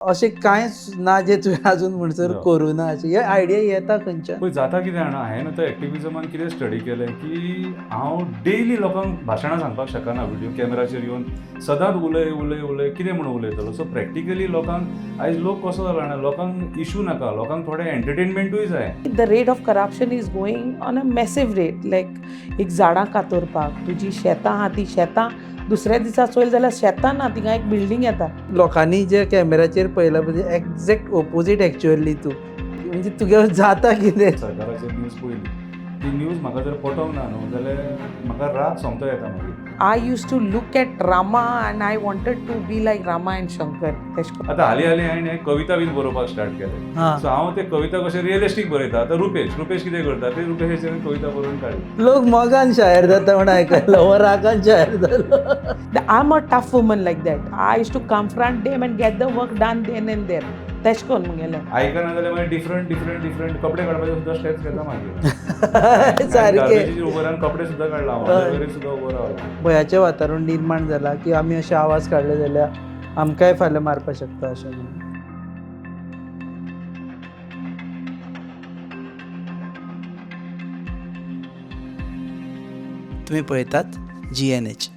अशें कांयच ना जें तुवें आजून म्हणसर करूं ना अशें हे आयडिया येता खंयच्यान? पळय जाता कितें जाणा, हांवें आतां एक्टिविजमान कितें स्टडी केलें की हांव डेली लोकांक भाशणां सांगपाक शकना, व्हिडियो कॅमेराचेर येवन सदांच उलय उलय उलय कितें म्हणून उलयतलो. सो प्रॅक्टिकली लोकांक आयज लोक कसो जाला जाणा, लोकांक इशू नाका, लोकांक थोडें एंटरटेनमेंटूय जाय. The rate of corruption is going on a massive rate. Like एक झाडां कातरपाक, तुजी शेतां आहा ती शेतां दुसऱ्या दिसा चोयल जाल्यार शेतां ना, थिंगा एक बिल्डींग येता. लोकांनी जे कॅमेराचेर पळयलां म्हणजे एग्जॅक्ट ओपोजीट एक्चुअली तूं, म्हणजे तुगे जाता कितें. सरकाराचेर न्यूज पळयली ती न्यूज म्हाका जर पटोवंक ना न्हू जाल्यार म्हाका राग सोमतो येता मागीर. I used to look at Rama and I wanted to be like Rama and Shankar. तेश कोन्न. आतां हालीं हालीं हांवें कविता बीन बरोवपाक स्टार्ट केलें. सो हांव ते कविता कशें रियलिस्टीक बरयता. आतां रुपेश कितें करता ते रुपेशाचेर कविता बरोवन काडली. लोक मोगान शायर जाता म्हण आयकलो, हो रागान शायर जालो. I am a tough woman like that. I used to confront them and get the work done then and there. तेश कोन्न मुगेलें. आयकना जाल्यार मागीर डिफरंट डिफरंट डिफरंट कपडे काडपाचे सुद्दां स्टेप्स घेता मागीर. सारकें. उबो रावन कपडे सुद्दां काडला हांव, सुद्दां उबो रावला. भंयाचें वातावरण निर्माण जालां की आमी अशे आवाज काडले जाल्यार आमकांय फाल्यां मारपाक शकता अशें म्हणून. तुमी पळयतात GNH.